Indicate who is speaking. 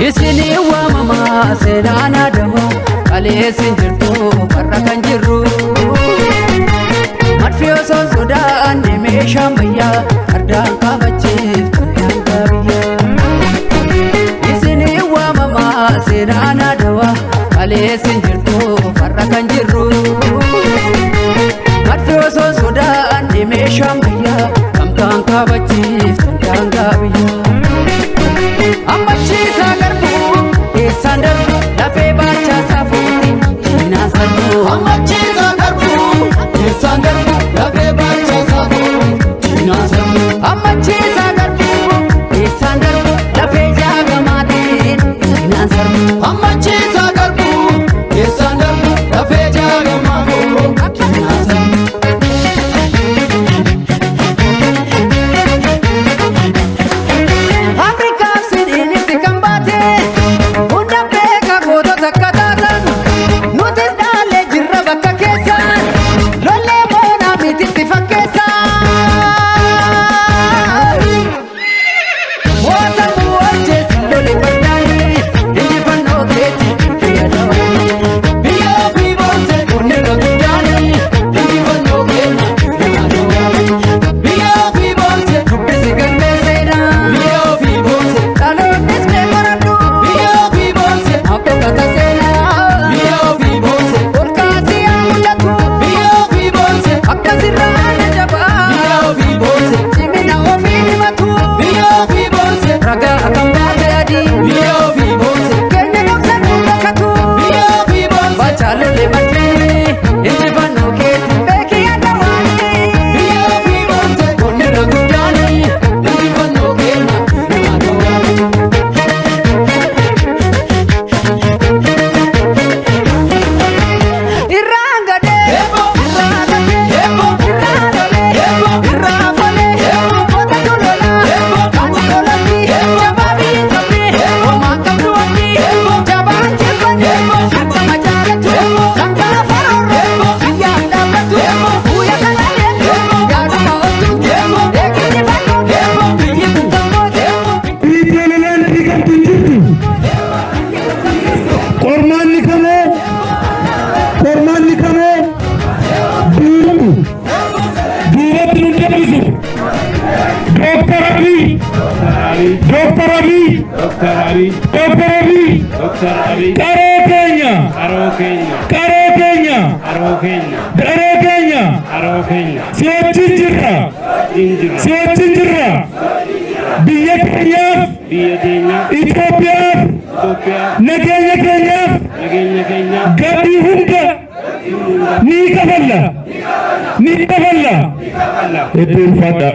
Speaker 1: Isinii waamamaa seenaan adawaa kaleessin jirtu farra kan jirru. Madfi osoo sodaanne meeshaa ammayyaa fardaan kabachiif daangaa biyyaa. Isinii waamamaa seenaan adawaa kaleessin jirtu farra kan jirru. Madfi osoo sodaanne meeshaa ammayyaa gamtaan kabachiif daangaa biyyaa. Ammachiisaa garbuu eessaan darbu lafee baachaa saafuuti diinaan sarbuu.
Speaker 2: Ammachiisaa garbuu eessaan darbu lafee baachaa saafuuti diinaan sarbuu.
Speaker 1: Ammachiisaa garbuu eessaan darbu lafee jaagamaatiin diinaan sarbuu.
Speaker 2: Ammachiisaa garbuu eessaan darbu lafee jaagamaatiin diinaan sarbuu.
Speaker 1: Afrikaaf siniinitti kan baate hunda beeka gootota akka taatan nutis dhaalee jirra bakka keessan lollee moonaa mititti fakkeessan. Mootamuu ajjeesi lole fardaanii injifannoo keetti biyya dawanii.
Speaker 2: Biyya ofii boonse onnirra guddaanii injifannoo keenya biyya dawanii. Biyya ofii boonse
Speaker 1: Dubbisi galmee seenaa
Speaker 2: biyya ofii boonse
Speaker 1: dhaloonnis mee qoradhu
Speaker 2: biyya ofii boonse
Speaker 1: abboota seenaa
Speaker 2: biyya ofii boonse
Speaker 1: ol kaasii haa mul'atu.
Speaker 2: biyya ofii boonse
Speaker 1: Akkasirraa na jabaa
Speaker 2: biyya ofii boonse
Speaker 1: cimina ofii himatu
Speaker 2: biyya ofii boonse
Speaker 1: ragaa kan baate adii
Speaker 2: biyya ofii boonse
Speaker 1: keenya dhoksan nu beekatu
Speaker 2: biyya ofii boonse
Speaker 1: bachaalollee marfee injifannoo keeti beekii adda waanii.
Speaker 2: biyya ofii boonse onnirra guddaanii injifannoo keenya biyya dawanii.
Speaker 1: Irraan gadee
Speaker 2: Eebbo!
Speaker 1: irraa gatee
Speaker 2: Eebbo!
Speaker 1: irraa lolee
Speaker 2: Eebbo!
Speaker 1: irraa folee
Speaker 2: Eebbo!
Speaker 1: qootatu lolaa
Speaker 2: Eebbo!
Speaker 1: kan lolatti
Speaker 2: Eebbo!
Speaker 1: jabaa biyyi qabdi
Speaker 2: Eebbo!
Speaker 1: homaan qabdu wanni
Speaker 2: Eebbo!
Speaker 1: jabaan jeffani
Speaker 2: Eebbo!
Speaker 1: akkama jaalatu
Speaker 2: Eebbo!
Speaker 1: kan gaafa roorro
Speaker 2: Eebbo!
Speaker 1: biyyaan dhaabbatu
Speaker 2: Eebbo!
Speaker 1: guyya kana deemtu
Speaker 2: Eebbo!
Speaker 1: yaaduma ooltu
Speaker 2: Eebbo!
Speaker 1: eeginni fannu
Speaker 2: Eebbo!
Speaker 1: biyyi kun kan goote.
Speaker 3: Ijoolleen dhiigamtu hin jirtu. Qormaanni kamoo qormaanni kamoo duubu duubatti nu deebisu. Dooktar Abiy Dooktar Abiy
Speaker 4: Dr. Abiy,
Speaker 3: Dooktar Abiy
Speaker 4: Dr. Abiy,
Speaker 3: qaroo keenya
Speaker 4: qaroo keenya,
Speaker 3: qaroo keenya
Speaker 4: qaroo keenya,
Speaker 3: qaroo keenya
Speaker 4: qaroo keenya,
Speaker 3: si wajjin jirra
Speaker 4: injira,
Speaker 3: si wajjin jirra biyya keenyaaf
Speaker 4: biyya teenyaaf,
Speaker 3: Itoophiyaaf
Speaker 4: Itoophiyaa,
Speaker 3: nageenya keenyaaf
Speaker 4: nageenya keenyaaf,
Speaker 3: gatii hunda ni kafalla ni kafalla. Hedduu ulfaadha.